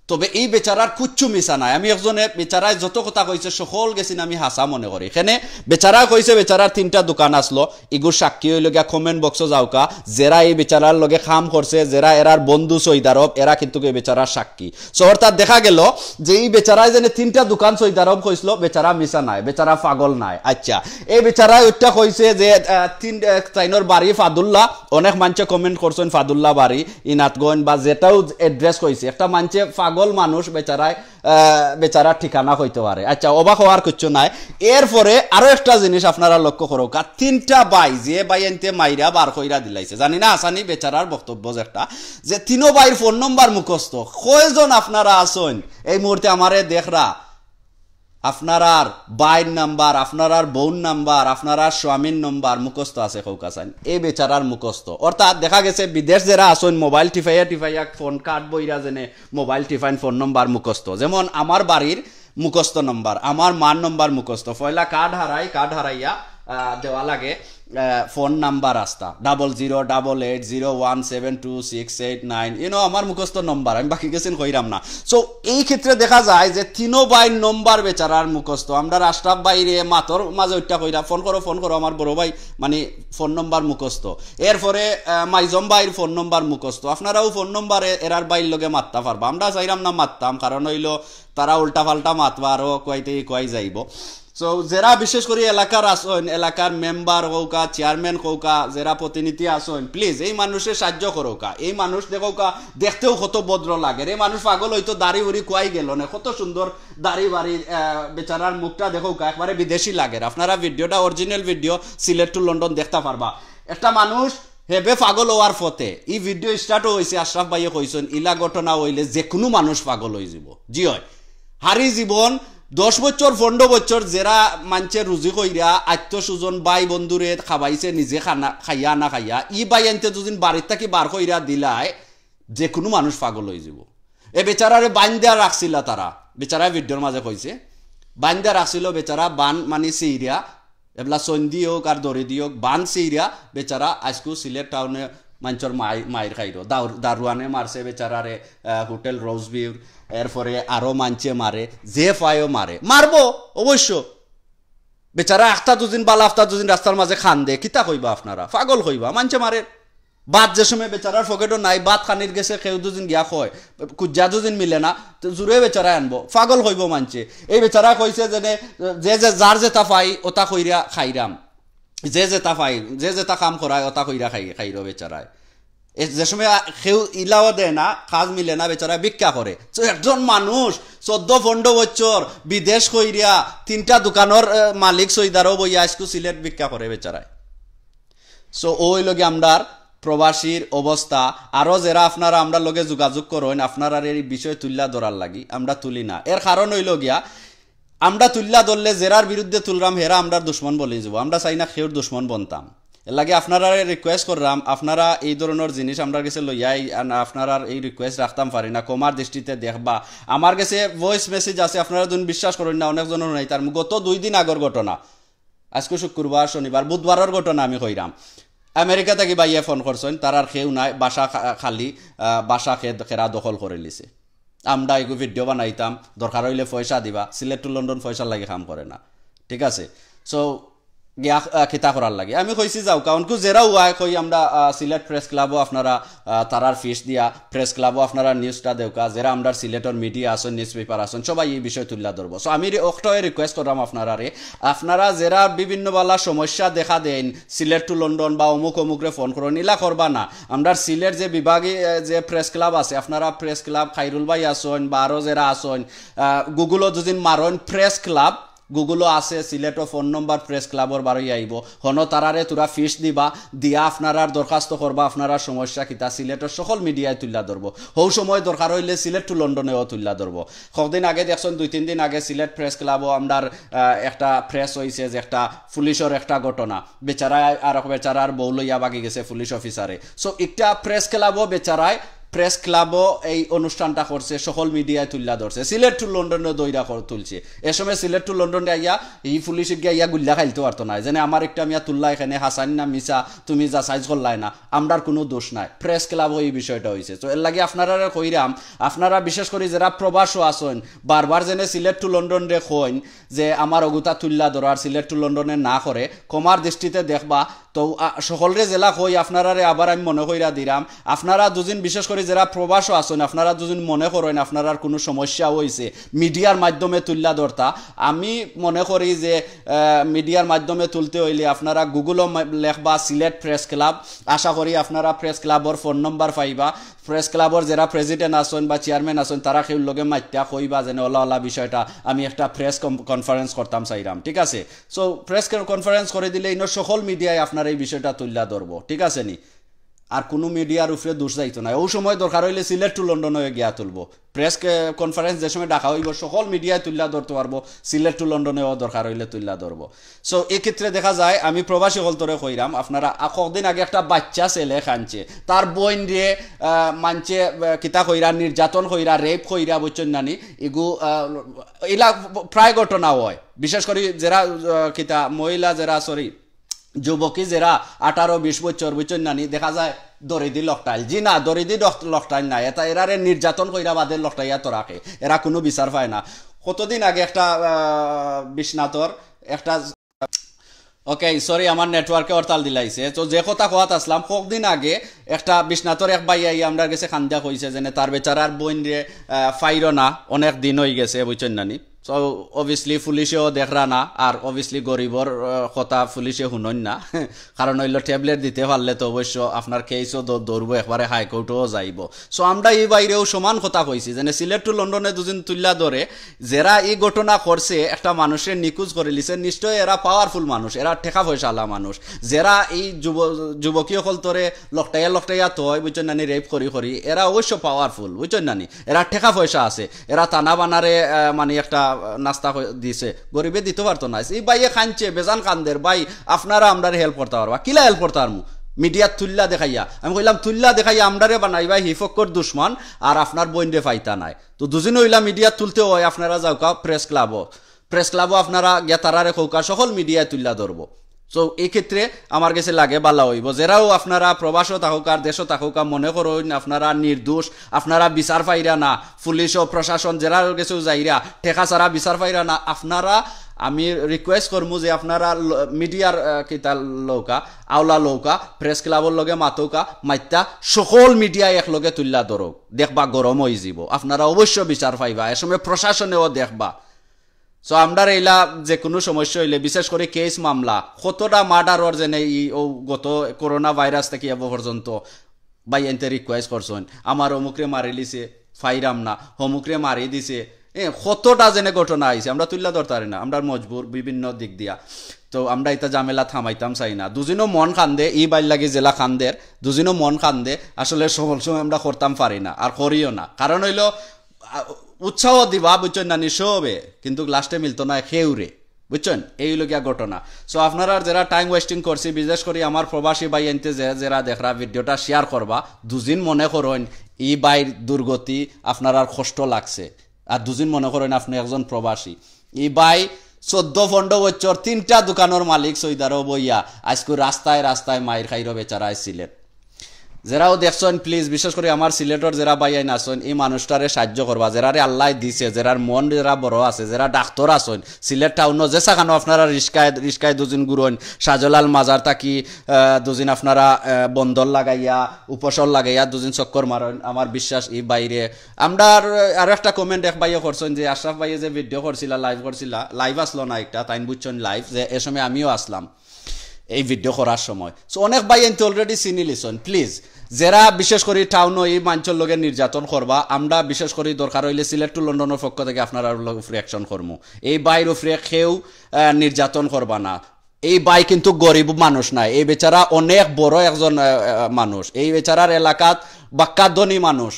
তবে এই বেচারার কুচ্ছু মিছা নাই। আমি একজনে বেচারায় যত কথা কইছে, সকল গেছিন আমি হাছা মনে করি। এখানে বেচারা কইছে, বেচারার তিনটা দোকান আসলো, ইগুর সাক্ষী অইলো গিয়া comment box-ও যাউকা, যেরা এই বেচারার লগে কাম করছে, যেরা এরার বন্ধু সৌদি আরব, এরা কিন্তু এই বেচারার সাক্ষী। So অর্থাৎ দেখা গেল যে এই বেচারায় যেনে তিনটা দোকান সৌদি আরব কইছিল, বেচারা মিছা নাই, বেচারা পাগল নাই। আচ্ছা, এই বেচারায় ওইটা কইছে যে, আহ, তিন, আহ, তাইনর বাড়ি ফাদুল্লা, অনেক মানষে comment করছইন ফাদুল্লা বাড়ি, ইনাতগঞ্জ বা যেটাও address কইছে, একটা মানষে পাগল মানুষ বেচারায়, আহ, বেচারার ঠিকানা কইতে পারে। আচ্ছা, অবাক হওয়ার কিচ্ছু নাই। এরপরে আরো একটা জিনিস আপনারা লক্ষ্য করউক্কা, তিনটা ভাই যে ভাইয়াইন্তে মাইরা বার কইরা দিলাইছে, জানি না হাছানি, বেচারার বক্তব্য যেটা, যে তিনো ভাইর ফোন নম্বর মুখস্থ। কয়জন আপনারা আছইন এই মুহূর্তে আমারে দেখরা, আপনারার ভাইর নাম্বার, আপনারার বউর নাম্বার, আপনারার স্বামীর নাম্বার মুখস্থ আছে কউক্কা চাইন? এই বেচারার মুখস্থ। অর্থাৎ দেখা গেছে বিদেশ যেরা আছইন মোবাইল টিপাইয়া টিপাইয়া ফোন কার্ড বইরা যেনে মোবাইল টিপাইন, ফোন নম্বর মুখস্থ। যেমন আমার বাড়ির মুখস্থ নম্বর, আমার মার নম্বর মুখস্থ। পয়লা কার্ড হারাই, কার্ড হারাইয়া, আহ, দেওয়া লাগে, আহ, ফোন নাম্বার আস্তা, double zero double eight zero one seven two six eight nine। ইনো আমার মুখস্থ নম্বর, আমি বাকি গেছিন কইরাম না। So এই ক্ষেত্রে দেখা যায় যে তিনো ভাইর নম্বর বেচারার মুখস্থ। আমরার আশরাফ ভাইরে মাতর মাঝে ওইটা কইরা, "ফোন করো, ফোন করো আমার বড় ভাই", মানে ফোন নম্বর মুখস্থ। এরপরে, আহ, মাইজম ভাইর ফোন নম্বর মুখস্থ। আপনারাও ফোন নম্বরে এরার ভাইর লগে মাততা পারবা। আমরা চাইরাম না মাততাম, কারণ অইলো তারা উল্টা পাল্টা মাতবা, আরো কুয়াইতে কুয়াই যাইবো। So যেরা বিশেষ করি এলাকার আছইন, এলাকার মেম্বার কউক্কা, চেয়ারম্যান কউক্কা, যেরা প্রতিনিধি আছইন, please এই মানুষরে সাহায্য করউক্কা। এই মানুষ দেখউক্কা, দেখতেও কত ভদ্র লাগের। এই মানুষ পাগল অইতো, দাড়ি উড়ি কুয়াই গেল না, কত সুন্দর দাড়ি বাড়ি, আহ, বেচারার মুখটা দেখউক্কা, একবারে বিদেশি লাগের। আপনারা ভিডিওটা, original video, Sylhet to London দেখতা পারবা। একটা মানুষ হেবে পাগল হওয়ার পথে, ই ভিডিও start-ও অইছে, আশরাফ ভাইয়ে কইছইন, ইলা ঘটনা অইলে যেকুনু মানুষ পাগল অইযিবো। জি অয়, হারি জীবন, দশ বছর, পনরো বছর যেরা মানষে রুজি কইরা, আত্মীয় স্বজন, ভাই বন্ধুরে খাবাইছে, নিজে খানা, খাইয়া না খাইয়া, ই ভাইয়াইন্তে যুদি বাড়ির থাকি বার কইরা দিলায়, যেকুনু মানুষ পাগল অইযিবো। এ বেচারারে বান্দিয়া রাখছিলা তারা, বেচারায় ভিডিওর মাঝে কইছে, বান্দিয়া রাখছিল বেচারা বান মানি ছিড়িয়া, এবলা সন্ধি হোক আর দড়ি দি হোক, বান ছিড়িয়া বেচারা আইজকু সিলেট টাউনে মানষর মাই-, মাইর খাইরো। দার-, দারোয়ানে মারছে বেচারারে, আহ, হোটেল রোজ ভিউর, এরপরে আরো মানষে মারে, যে পায়ও মারে, মারবো অবশ্য। বেচারা আখতা দুদিন বালা আখতা দুদিন রাস্তার মাঝে কান্দে, কিতা কইবা আপনারা? পাগল কইবা, মানষে মারে। ভাত যে সময় বেচারার পকেটো নাই, ভাত খানির গেছে কেউ দুদিন গিয়া কয়, খুজিয়া দুদিন মিলে না, তো জুরে বেচারায় আনবো, পাগল কইবো মানষে। এই বেচারা কইছে যেনে, যে, যে যার যেতা পাই, ওতা কইরা খাইরাম। যে যেতা পাই, যে যেতা কাম করায়, ওতা কইরা খাই, খাইরো বেচারায়। এ, যে সময় আ-, কেউ ইলাও দেয় না, কাজ মিলে না, বেচারায় ভিক্ষা করে। তো একজন মানুষ চৌদ্দ পনরো বছর বিদেশ কইরা তিনটা দোকানর, এ, মালিক সৌদি আরব অইয়া আইজকু সিলেট ভিক্ষা করে বেচারায়। So, অউ অইলো গিয়া আমরার প্রবাসীর অবস্থা। আরো যেরা আপনারা আমরার লগে যোগাযোগ করইন, আপনারার এই বিষয় তুলিয়া ধরার লাগি, আমরা তুলি না। এর কারণ অইলো গিয়া, আমরা তুলিয়া ধরলে যেরার বিরুদ্ধে তুলরাম, হেরা আমরার দুশমন বনি যিবো। আমরা চাই না কেউর দুশমন বনতাম। এর লাগি আপনারারে request কররাম, আপনারা এই ধরনর জিনিস আমরার গেছে লইয়া আই-, আন-, আপনারার এই request রাখতাম পারি না, ক্ষমার দৃষ্টিতে দেখবা। আমার গেছে voice message আছে, আপনারা যুদি বিশ্বাস করইন না, অনেক জনর নাই। তার গত দুই দিন আগর ঘটনা, আইজকু শুক্রবার, শনিবার, বুধবারর ঘটনা আমি কইরাম। আমেরিকা থাকি ভাইয়ে ফোন করছইন, তারার কেউ নাই, বাসা খা-, খালি, আহ, বাসা খে-, খেরা দখল করিলিছে। আমরা এগু ভিডিও বানাইতাম, দরকার অইলে পয়সা দিবা, সিলেট to লন্ডন পয়সার লাগি কাম করে না, ঠিক আছে? So, গিয়া, আহ, কিতা করার লাগি। আমি কইছি যাউক্কা, অনকু যেরা অয় কই আমরা, আহ, সিলেট প্রেস ক্লাবো আপনারা, আহ, তারার ফিস দিয়া, প্রেস ক্লাবো আপনারা নিউজটা দেউক্কা, যেরা আমরার সিলেটর মিডিয়া আছইন, নিউজ পেপার আছইন, সবাই ই বিষয় তুলিয়া ধরবো। So আমি রে-, অকটাউ রিকোয়েস্ট কররাম আপনারারে, আপনারা যেরা বিভিন্ন বালা সমস্যা দেখা দেইন, সিলেট টু লন্ডন বা অমুক অমুকরে ফোন করইন, ইলা করবা না। আমরার সিলেট যে বিভাগে, আহ, যে প্রেস ক্লাব আছে, আপনারা প্রেস ক্লাব খাইরুল ভাই আছইন বা আরো যেরা আছইন, আহ, গুগলো যদি মারইন প্রেস ক্লাব, গুগলো আছে, সিলেটো ফোন নম্বর প্রেস ক্লাবর বারই আইবো। হনো তারারে তুরা ফিস দিবা, দিয়া আপনারার দরখাস্ত করবা, আপনারার সমস্যা কিতা, সিলেটর সকল মিডিয়ায় তুলিয়া ধরবো। হউ সময় দরকার অইলে সিলেট টু লন্ডনেও তুলিয়া ধরবো। কদিন আগে দেখছইন, দুই তিন দিন আগে সিলেট প্রেস ক্লাবো আমরার, আহ, একটা প্রেস অইছে যে একটা পুলিশর একটা ঘটনা, বেচারা আর এক বেচারার বউ লইয়া ভাগি গেছে পুলিশ অফিসারে। So একটা প্রেস ক্লাবো বেচারায় প্রেস ক্লাবো এই অনুষ্ঠানটা করছে, সকল মিডিয়ায় তুলিয়া ধরছে, সিলেট টু লন্ডনে দইরা কর-, তুলছে। এ সময় সিলেট টু লন্ডনে আইয়া ই পুলিশ গিয়া আইয়া গুল্লা খাইলতে পারতো না, যেনে আমার একটা মিয়া তুললা এখানে হাসান না মিছা তুমি যাচাই করলায় না, আমরার কুনু দোষ নাই, প্রেস ক্লাবো ই বিষয়টা অইছে। তো এর লাগি আপনারারে কইরাম, আপনারা বিশেষ করি যেরা প্রবাসো আছইন, বারবার যেনে সিলেট টু লন্ডনরে কইন যে আমার অগুতা তুলিয়া ধরো, আর সিলেট টু লন্ডনে না করে, ক্ষমার দৃষ্টিতে দেখবা। তো, আ, সকলরে যেলা কই, আপনারারে আবার আমি মনে কইরা দিরাম, আপনারা দুজন, বিশেষ করি যেরা প্রবাসো আছইন, আপনারা দুজন মনে করইন আপনারার কুনু সমস্যা অইছে মিডিয়ার মাধ্যমে তুলিয়া ধরতা, আমি মনে করি যে, আহ, মিডিয়ার মাধ্যমে তুলতে অইলে আপনারা গুগলো মা-, লেখবা সিলেট প্রেস ক্লাব, আশা করি আপনারা প্রেস ক্লাবর ফোন নম্বর পাইবা। প্রেস ক্লাবর যেরা প্রেসিডেন্ট আছইন বা চেয়ারম্যান আছইন, তারা কেউর লগে মাতিয়া কইবা যেনে অলা অলা বিষয়টা আমি একটা প্রেস কম-, কনফারেন্স করতাম চাইরাম, ঠিক আছে? So প্রেস কন-, কনফারেন্স করি দিলে ইনো সকল মিডিয়ায় আপনার এই বিষয়টা তুলিয়া ধরবো, ঠিক আছে নি? আর কুনু মিডিয়ার উপরে দোষ যাইতো না। অউ সময় দরকার অইলে সিলেট টু লন্ডনেও গিয়া তুলবো। প্রেস কে-, কনফারেন্স যে সময় ডাকা অইবো, সকল মিডিয়ায় তুলিয়া ধরতে পারবো, সিলেট টু লন্ডনেও দরকার অইলে তুলিয়া ধরবো। So এই ক্ষেত্রে দেখা যায়, আমি প্রবাসী হকলতরে কইরাম, আপনারা আ-, কদিন আগে একটা বাচ্চা ছেলে কানছে, তার বইনরে, আহ, মানছে, আহ, কিতা কইরা, নির্যাতন কইরা, রেপ কইরা, বুঝছইন না নি? ইগু, আহ, ইলা প্রায় ঘটনা অয়, বিশেষ করি যেরা, আহ, কিতা মহিলা যেরা, সরি, যুবকী যেরা আঠারো বিশ বছর, বুঝছইন না নি, দেখা যায় দড়িদি লকটাইল। জি না, দড়িদি লক-, লকটাইল না, এটা এরারে নির্যাতন কইরা বাদে লকটাইয়া তো রাখে, এরা কুনু বিচার পায় না। কতদিন আগে একটা, আহ, বিশ্বনাথর একটা, ওকে, সরি, আমার নেটওয়ার্কে হরতাল দিলাইছে। তো যে কথা কওয়াত আছলাম, কতদিন আগে একটা বিশ্বনাথর এক ভাই আইয়া আমরার গেছে কান্দিয়া কইছে যেনে তার বেচারার বইনরে, আহ, পাইরো না, অনেক দিন অইগেছে, বুঝছইন না নি? So obviously পুলিশেও দেখরা না, আর obviously গরিবর, আহ, কথা পুলিশে হুনইন না। কারণ অইলো ট্যাবলেট দিতে পারলে তো অবশ্য আপনার কেসও দৌ-, দৌড়বো, একবারে হাইকোর্টও যাইবো। So আমরা ই ভাইরেও সমান কথা কইছি, যেনে সিলেট টু লন্ডনে দুজন তুলিয়া ধরে, যেরা ই ঘটনা করছে, একটা মানুষরে নিখোঁজ করিলিছে, নিশ্চয় এরা পাওয়ারফুল মানুষ, এরা টেকা পয়সাআলা মানুষ। যেরা ই যুব-, যুবকী হকলতরে লকটাইয়া লকটাইয়া থয়, বুঝছইন না নি, রেপ করি করি, এরা অবশ্য পাওয়ারফুল, বুঝছইন না নি? এরা টেকা পয়সা আছে, এরা তানা বানারে, আহ, মানে একটা, আহ, নাস্তা কই-, দিছে, গরিবে দিতে পারতো না। ই ভাইয়ে কানছে, বেজান কান্দের, ভাই, আপনারা আমরারে হেল্প করতা পারবা, কিলা হেল্প করতা পারমু? মিডিয়াত তুলিয়া দেখাইয়া, আমি কইলাম, তুলিয়া দেখাইয়া আমরারে বানাইবা হিপক্কর দুশমন, আর আপনার বইনরে পাইতা নায়। তো দুজন অইলা মিডিয়াত তুলতে অয়, আপনারা যাউক্কা প্রেস ক্লাবো, প্রেস ক্লাবো আপনারা গিয়া তারারে কউক্কা, সকল মিডিয়ায় তুলিয়া ধরবো। So এই ক্ষেত্রে আমার গেছে লাগে বালা অইবো, যেরাও আপনারা প্রবাসো থাকউক্কা আর দেশো থাকউক্কা, মনে করইন আপনারা নির্দোষ, আপনারা বিচার পাইরা না, পুলিশও প্রশাসন যেরার গেছেও যাইরা, টেকা ছাড়া বিচার পাইরা না, আপনারা, আমি রিকোয়েস্ট করমু যে আপনারা ল-, মিডিয়ার, আহ, কিতা লউক্কা, আওলা লউক্কা, প্রেস ক্লাবর লগে মাতউক্কা, মাতিয়া সকল মিডিয়ায় একলগে তুলিয়া ধরউক, দেখবা গরম অইযিবো, আপনারা অবশ্য বিচার পাইবা, এ সময় প্রশাসনেও দেখবা। So আমরার এইলা যে কুনু সমস্যা অইলে, বিশেষ করি কেস মামলা, কতটা মার্ডারর যেনে ই অউ গত করোনা ভাইরাস থাকি এবো পর্যন্ত ভাইয়াইন্তে রিকোয়েস্ট করছইন, আমার অমুকরে মারিলিছে, পাইরাম না, অমুকরে মারি দিছে, এ, কতটা যেনে ঘটনা আইছে, আমরা তুলিয়া ধরতারি না, আমরার মজবুর বিভিন্ন দিক দিয়া। তো আমরা ইতা ঝামেলা থামাইতাম চাই না। দুজনও মন কান্দে, ই ভাইর লাগি যেলা কান্দের, দুজনও মন কান্দে, আসলে সব সময় আমরা করতাম পারি না, আর করিও না। কারণ অইলো, আ, উৎসাহ দিবা, বুঝছইন না নি, সবে, কিন্তু লাস্টে মিলতো না কেউরে, বুঝছইন? এই অইলো গিয়া ঘটনা। So আপনারার যেরা টাইম ওয়েস্টিং করছি, বিশেষ করি আমার প্রবাসী ভাইয়াইন্তে যে, যেরা দেখরা ভিডিওটা শেয়ার করবা, দুজন মনে করইন ই ভাইর দুর্গতি আপনারার কষ্ট লাগছে, আর দুজন মনে করইন আপনে একজন প্রবাসী। ই ভাই চৌদ্দ পনরো বছর তিনটা দোকানর মালিক সৌদি আরব অইয়া আইজকু রাস্তায় রাস্তায় মাইর খাইরো বেচারা আইছিলেন। যেরাও দেখছইন, প্লিজ, বিশেষ করি আমার সিলেটর যেরা ভাইয়াইন আছইন, ই মানুষটারে সাহায্য করবা, যেরারে আল্লায় দিছে, যেরার মন যেরা বড় আছে, যেরা ডাক্তর আছইন, সিলেট টাউনো যে সাখানো আপনারা রিস্কায় রিস্কায় দুদিন ঘুরইন, শাহজালাল মাজার থাকি, আহ, দুদিন আপনারা, আহ, বন্দর লাগাইয়া, উপসর লাগাইয়া দুদিন চক্কর মারইন, আমার বিশ্বাস ই বাইরে। আমরা আর, আরো একটা কমেন্ট এক ভাইয়ে করছইন যে আশরাফ ভাইয়ে যে ভিডিও করছিলা, লাইভ করছিলা, লাইভ আসলো না একটা, তাইন বুঝছইন লাইভ, যে এ সময় আমিও আসলাম এই ভিডিও করার সময়। So অনেক ভাইয়াইন্তে অলরেডি চিনি লিছইন। প্লিজ, যেরা বিশেষ করি টাউনো ই মানষর লগে নির্যাতন করবা, আমরা বিশেষ করি দরকার অইলে সিলেট টু লন্ডনর পক্ষ থাকি আপনারার লগে উপরে অ্যাকশন করমু। এই ভাইর উপরে কেউ, আহ, নির্যাতন করবা না। এই ভাই কিন্তু গরিব মানুষ নায়, এই বেচারা অনেক বড় একজন, আহ, আহ, মানুষ। এই বেচারার এলাকাত বাক্কা ধনী মানুষ।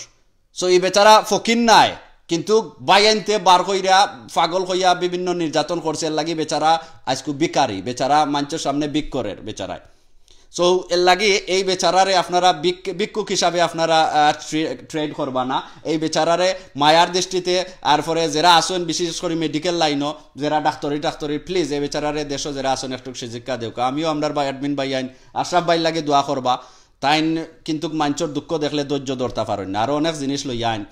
So ই বেচারা ফকির নায়, কিন্তু ভাইয়াইন্তে বার কইরা পাগল কইয়া বিভিন্ন নির্যাতন করছে, এর লাগি বেচারা আইজকু ভিখারি, বেচারা মানষর সামনে ভিক করের বেচারায়। So এর লাগি এই বেচারারে আপনারা ভিক-, ভিক্ষুক হিসাবে আপনারা, আহ, ট্রে-, ট্রেড করবা না। এই বেচারারে মায়ার দৃষ্টিতে, আর পরে যেরা আছইন বিশেষ করি মেডিকেল লাইনো, যেরা ডাক্তরি টাক্তরি, প্লিজ এই বেচারারে দেশো যেরা আছইন একটু শিক্ষা দেউকা। আমিও আমরার বা অ্যাডমিন ভাইয়াইন আশরাফ ভাইর লাগি দোয়া করবা। তাইন কিন্তুক মানষর দুঃখ দেখলে ধৈর্য ধরতা পারইন না, আরো অনেক জিনিস লইয়া আইন।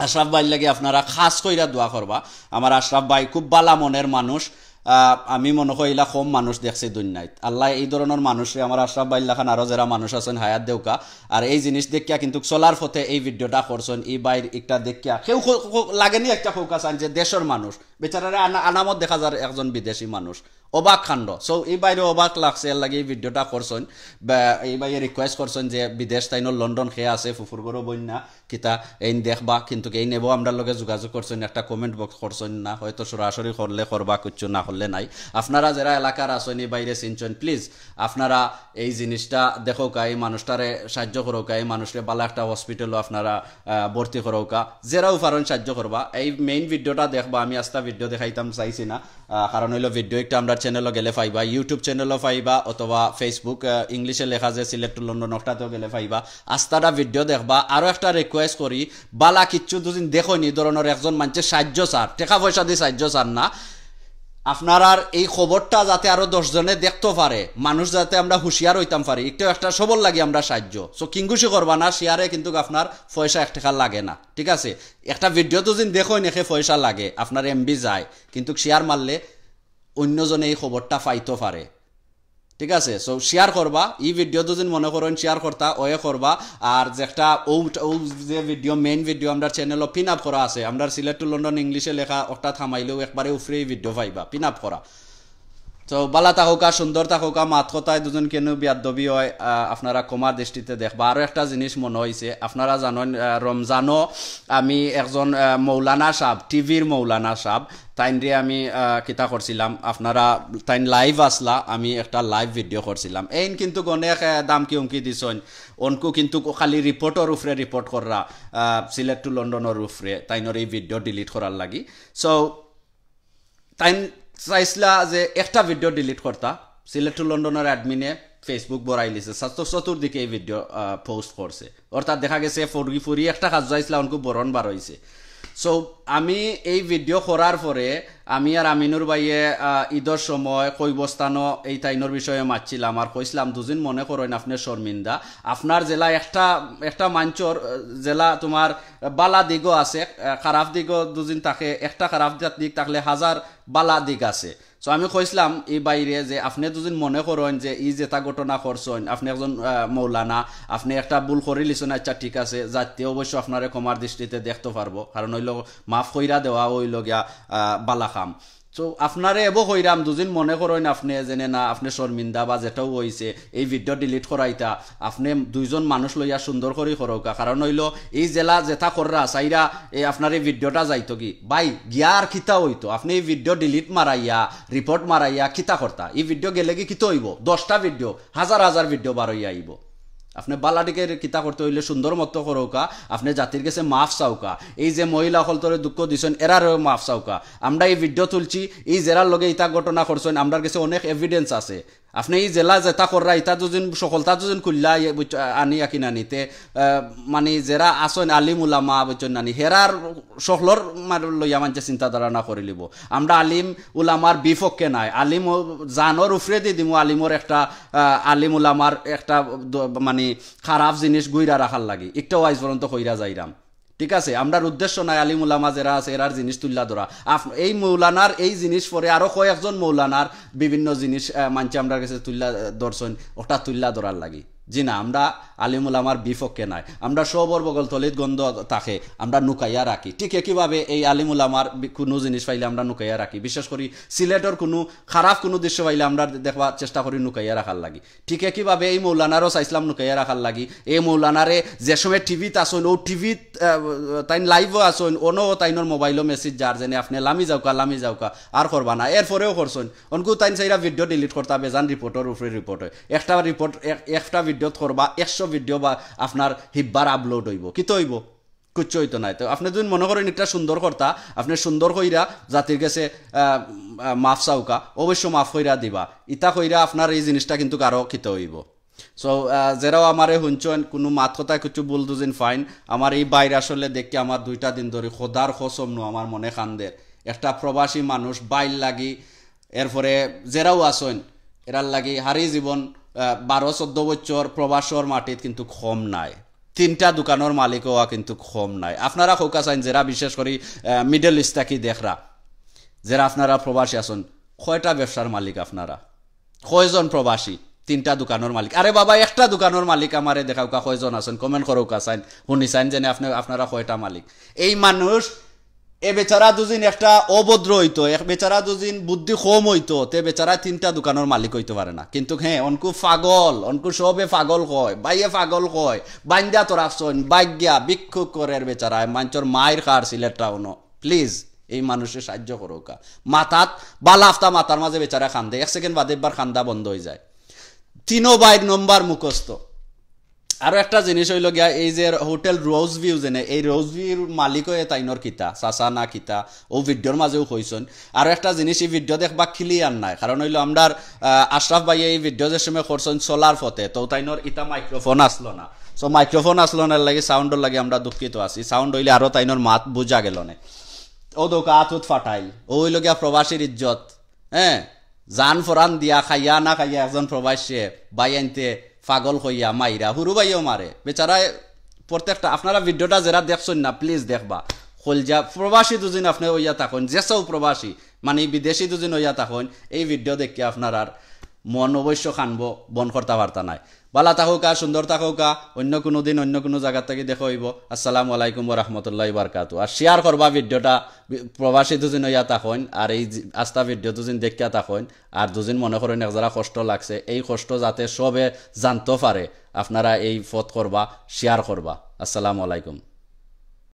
আশরাফ ভাইর লাগি আপনারা খাস কইরা দোয়া করবা। আমার আশরাফ ভাই খুব বালা মনের মানুষ। আহ, আমি মনে করি ইলা কম মানুষ দেখছি দুনিয়াত। আল্লায় এই ধরনর মানুষরে, আমার আশরাফ ভাইর লাখান আরো যেরা মানুষ আছইন হায়াত দেউকা। আর এই জিনিস দেখিয়া কিন্তুক চলার পথে এই ভিডিওটা করছইন, ই ভাইর একটা দেখিয়া কেউ ক-, ক-, লাগেনি একটা কউক্কা চাইন যে দেশর মানুষ, বেচারারে আনা-, আনামত দেখা যার একজন বিদেশি মানুষ। অবাক কাণ্ড। So ই ভাইরে অবাক লাগছে, এর লাগি এই ভিডিওটা করছইন। বা ই ভাইয়ে রিকোয়েস্ট করছইন যে বিদেশ তাইনর লন্ডন কে আছে, ফুফুর ঘরো বইন না, কিতা এইন দেখবা, কিন্তুক এইন এবো আমরার লগে যোগাযোগ করছইন, একটা কমেন্ট বক্স করছইন না, হয়তো সরাসরি করলে করবা, কিচ্ছু না করলে নাই। আপনারা যেরা এলাকার আছইন, ই ভাইরে চিনছইন, প্লিজ আপনারা এই জিনিসটা দেখউকা, এই মানুষটারে সাহায্য করউকা, এই মানুষরে বালা একটা হসপিটালো আপনারা, আহ, ভর্তি করউকা, যেরাও পারইন সাহায্য করবা। এই মেইন ভিডিওটা দেখবা, আমি আস্তা ভিডিও দেখাইতাম চাইছি না, আহ, কারণ অইলো ভিডিও একটা আমরার চ্যানেলো গেলে পাইবা, YouTube চ্যানেলো পাইবা, অথবা Facebook, আহ, ইংলিশে লেখা যে সিলেট টু লন্ডন, ওটাতেও গেলে পাইবা। আস্তাটা ভিডিও দেখবা। আরো একটা রিকোয়েস্ট করি, বালা কিচ্ছু দুদিন দেখইন ই ধরনর একজন মানষে সাহায্য চার, টেকা পয়সা দি সাহায্য চার না। আপনারার এই খবরটা যাতে আরো দশ জনে দেখতো পারে, মানুষ যাতে আমরা হুঁশিয়ার অইতাম পারি, একটু একটা সবর লাগি আমরা সাহায্য। So কিংগুশি করবা না, শেয়ারে কিন্তুক আপনার পয়সা এক টেকা লাগে না, ঠিক আছে? একটা ভিডিও দুদিন দেখইন, একে পয়সা লাগে, আপনার এমবি যায়, কিন্তুক শেয়ার মারলে অন্যজনে এই খবরটা পাইতো পারে, ঠিক আছে? So শেয়ার করবা, ই ভিডিও দুদিন মনে করইন শেয়ার করতা, ওয়ে করবা। আর যে একটা ও, ও যে ভিডিও, মেইন ভিডিও আমরার চ্যানেলো পিন আপ করা আছে, আমরার সিলেট টু লন্ডন ইংলিশে লেখা, ওটা থামাইলেও একবারে উপরে ই ভিডিও পাইবা, পিন আপ করা। তো বালা থাকউকা, সুন্দর থাকউকা, মাত কথায় দুদিন কেনে বেয়াদবি অয়, আহ, আপনারা ক্ষমার দৃষ্টিতে দেখবা। আরো একটা জিনিস মনো অইছে, আপনারা জানইন, আহ, রমজানো আমি একজন, আহ, মৌলানা সাব, টিভির মৌলানা সাব, তাইনরে আমি, আহ, কিতা করছিলাম, আপনারা, তাইন লাইভ আসলা, আমি একটা লাইভ ভিডিও করছিলাম। এইন কিন্তুক অনেক, আহ, ধামকি হুমকি দিছইন, অনকু কিন্তুক খালি রিপোর্টর উপরে রিপোর্ট কররা, আহ, সিলেট টু লন্ডনর উপরে, তাইনর এই ভিডিও ডিলিট করার লাগি। So তাইন চাইছলা যে একটা ভিডিও ডিলিট করতা, সিলেট টু লন্ডনর অ্যাডমিনে Facebook বরাইলিছে, চতুর্দিকে এই ভিডিও, আহ, পোস্ট করছে। অর্থাৎ দেখা গেছে ফুরি ফুরি একটা কাজ চাইছলা, অনকু বরন বার অইছে। So আমি এই ভিডিও করার পরে আমি আর আমিনুর ভাইয়ে, আহ, ইদর সময় কবিরস্তানো এই তাইনর বিষয়ে মাতছিলাম আর কইছলাম, দুদিন মনে করইন আপনে শর্মিন্দা, আপনার যেলা একটা, একটা মানষর, আহ, যেলা তুমার বালা দিকও আছে, আহ, খারাপ দিকও দুদিন থাকে, একটা খারাপ দিক থাকলে হাজার বালা দিক আছে। So আমি কইছলাম ই ভাইরে যে আপনে দুদিন মনে করইন যে ই যেটা ঘটনা করছইন, আপনে একজন, আহ, মৌলানা, আপনে একটা ভুল করিলিছইন, আচ্ছা ঠিক আছে, যাইতে অবশ্য আপনারে ক্ষমার দৃষ্টিতে দেখতো পারবো, কারণ অইলো মাফ কইরা দেওয়া অইলো গিয়া, আহ, বালা কাম। So আপনারে এবো কইরাম, দুদিন মনে করইন আপনে যেনে না, আপনে শর্মিন্দা বা যেটাও অইছে, এই ভিডিও ডিলিট করাইতা, আপনে দুইজন মানুষ লইয়া সুন্দর করি করউকা। কারণ অইলো, এই যেলা যেটা কররা, চাইরা এ আপনার এই ভিডিওটা যাইতো কি? ভাই, গিয়া আর কিতা অইতো? আপনে এই video delete Mariah, report Mariah কিতা করতা? এই ভিডিও গেলেগি কিতা অইবো? দশটা ভিডিও, হাজার হাজার ভিডিও বার অইয়া আইবো। আপনে বালা দিকে কিতা করতে অইলে সুন্দর মতো করউকা, আপনে জাতির গেছে মাফ চাউকা। এই যে মহিলা অকলতরে দুঃখ দিছইন, এরারেও মাফ চাউকা। আমরা এই ভিডিও তুলছি, এই যেরার লগে ইতা ঘটনা করছইন, আমরার গেছে অনেক এভিডেন্স আছে। আপনে ই যেলা যেতা কররা, ইতা দুদিন, সকলতা দুদিন খুললা, ইয়ে, বুঝ-, আনি আকি নানিতে, আহ, মানে, যেরা আছইন আলিম উলামা, বুঝছইন নানি, হেরার সকলর মার-, লইয়া মানষে চিন্তাধারা না করিলিবো। আমরা আলিম উলামার বিপক্ষে নায়, আলিম ও-, জানর উফরেদি দিমু, আলিমর একটা, আহ, আলিম উলামার একটা দ-, মানে, খারাপ জিনিস গুইরা রাখার লাগি, একটাও আইজ পর্যন্ত কইরা যাইরাম। ঠিক আছে, আমরার উদ্দেশ্য নায় আলিম উলামা যেরা আছে, এরার জিনিস তুল্লা ধরা। আপ-, এই মৌলানার এই জিনিস পরে আরো কয়েকজন মৌলানার বিভিন্ন জিনিস, আহ, মানষে আমরার গেছে তুল্লা, আহ, ধরছইন, ওটা তুল্লা ধরার লাগি। জি না, আমরা আলিম উলামার বিপক্ষে নায়। আমরা সবর বগল তলিত গন্ধ থাকে, আমরা নুকাইয়া রাখি। ঠিক একইভাবে এই আলিম উলামার বি-, কুনু জিনিস পাইলে আমরা নুকাইয়া রাখি। বিশেষ করি সিলেটর কুনু খারাপ কুনু দৃশ্য পাইলে আমরা দেখবার চেষ্টা করি নুকাইয়া রাখার লাগি। ঠিক একইভাবে এই মৌলানারও চাইছিলাম নুকাইয়া রাখার লাগি। এই মৌলানারে যে সময় টিভিত আছইন, ও টিভিত, আহ, তাইন live-ও আছইন, অনো তাইনর মোবাইলও message যার যেনে আপনে লামি যাউকা, লামি যাউকা, আর করবা না। এরপরেও করছইন। অনকু তাইন চাইরা video delete করতা, বেজান report-র উপরে report অয়। একটা report, এক-, একটা video-ত করবা, একশো video বা আপনার হিব্বার upload অইবো। কিতা অইবো? কুচ্ছু অইতো নায়। তো আপনে যদি মনে করেন এটা সুন্দর করতা, আপনে সুন্দর কইরা জাতির গেছে, আহ, আহ, মাফ চাউকা, অবশ্য মাফ কইরা দিবা। ইতা কইরা আপনার এই জিনিসটা কিন্তু আরো কিতা অইবো। So, আহ, যেরাও আমারে হুনছইন, কুনু মাত কথায় কিছু ভুল দুজিন ফাইন, আমার এই বাইর আসলে দেখি আমার দুইটা দিন ধরি খোদার কসম নু আমার মনে কান্দের। একটা প্রবাসী মানুষ বাইর লাগি, এরপরে যেরাও আছইন, এরার লাগি হারি জীবন, আহ, বারো চৌদ্দ বছর প্রবাসর মাটিত কিন্তু কম নায়। তিনটা দোকানর মালিক অওয়া কিন্তু কম নায়। আপনারা কউকা চাইন যেরা বিশেষ করি, আহ, Middle East থাকি দেখরা, যেরা আপনারা প্রবাসী আছইন, কয়টা ব্যবসার মালিক আপনারা? কয়জন প্রবাসী? তিনটা দোকানর মালিক। আরে বাবা, একটা দোকানর মালিক আমারে দেখাউকা, কয়জন আছইন? Comment করউকা চাইন, হুনি চাইন যেনে আপনে, আপনারা কয়টা মালিক। এই মানুষ, এ বেচারা দুজিন একটা অভদ্র অইতো, এক বেচারা দুজিন বুদ্ধি কম অইতো, তে বেচারা তিনটা দোকানর মালিক অইতো পারে না। কিন্তু হ্যাঁ, অনকু পাগল, অনকু সবে পাগল কয়, বাইয়ে পাগল কয়, বান্দা তো রাখছইন, বাগিয়া ভিক্ষুক করের বেচারায়, মানষর মাইর খার সিলেট টাউনো। Please, এই মানুষরে সাহায্য করউকা। মাথাত বালা আফতা মাথার মাঝে বেচারা কান্দে, এক second বাদে একবার কান্দা বন্ধ অইযায়। তিনো বাইর নম্বর মুখস্থ। আরো একটা জিনিস অইলো গিয়া, এই যে হোটেল Rose View যেনে, এই Rose View-র মালিক অয় তাইনর কিতা, চাচা না কিতা, ও video-র মাঝেও কইছইন। আরো একটা জিনিস, এই video দেখবা clear নায়, কারণ অইলো আমরার, আহ, আশরাফ ভাইয়ে এই video যে সময় করছইন চলার পথে, তো তাইনর ইতা microphone আছলো না। So microphone আছলো না লাগি sound-র লাগি আমরা দুঃখিত আছি। Sound অইলে আরো তাইনর মাত বুঝা গেলো নে। ও দোকা আতুত ফাটাইল, ও অইলো গিয়া প্রবাসীর ইজ্জত। হ্যাঁ, জান ফরান দিয়া, খাইয়া না খাইয়া, একজন প্রবাসীয়ে বাইয়াইন্তে পাগল কইয়া মাইরা, হুরু বাইয়েও মারে। বেচারায় প্রত্যেকটা, আপনারা video-টা যেরা দেখছইন না, please দেখবা। কলজা, প্রবাসী দুজিন আপনে অইয়া থাকইন, যেসাও প্রবাসী, মানে বিদেশি দুজিন অইয়া থাকইন, এই video দেখিয়া আপনারার মন অবশ্য কানবো, বন্ধ করতা পারতা নায়। বালা থাকউকা, সুন্দর থাকউকা, অইন্য কুনু দিন অইন্য কুনু জাগাত থাকি দেখা অইবো। আসসালামু আলাইকুম ওয়া রাহমাতুল্লাহি ওয়া বারাকাতুহু। আর share করবা video-টা, বি-, প্রবাসী দুজিন অইয়া থাকইন, আর এই জি-, আস্তা video দুজিন দেখিয়া থাকইন, আর দুজিন মনে করইন এক যারা কষ্ট লাগছে, এই কষ্ট যাতে সবে জানতো পারে, আপনারা এই পথ করবা, share করবা। আসসালামু আলাইকুম।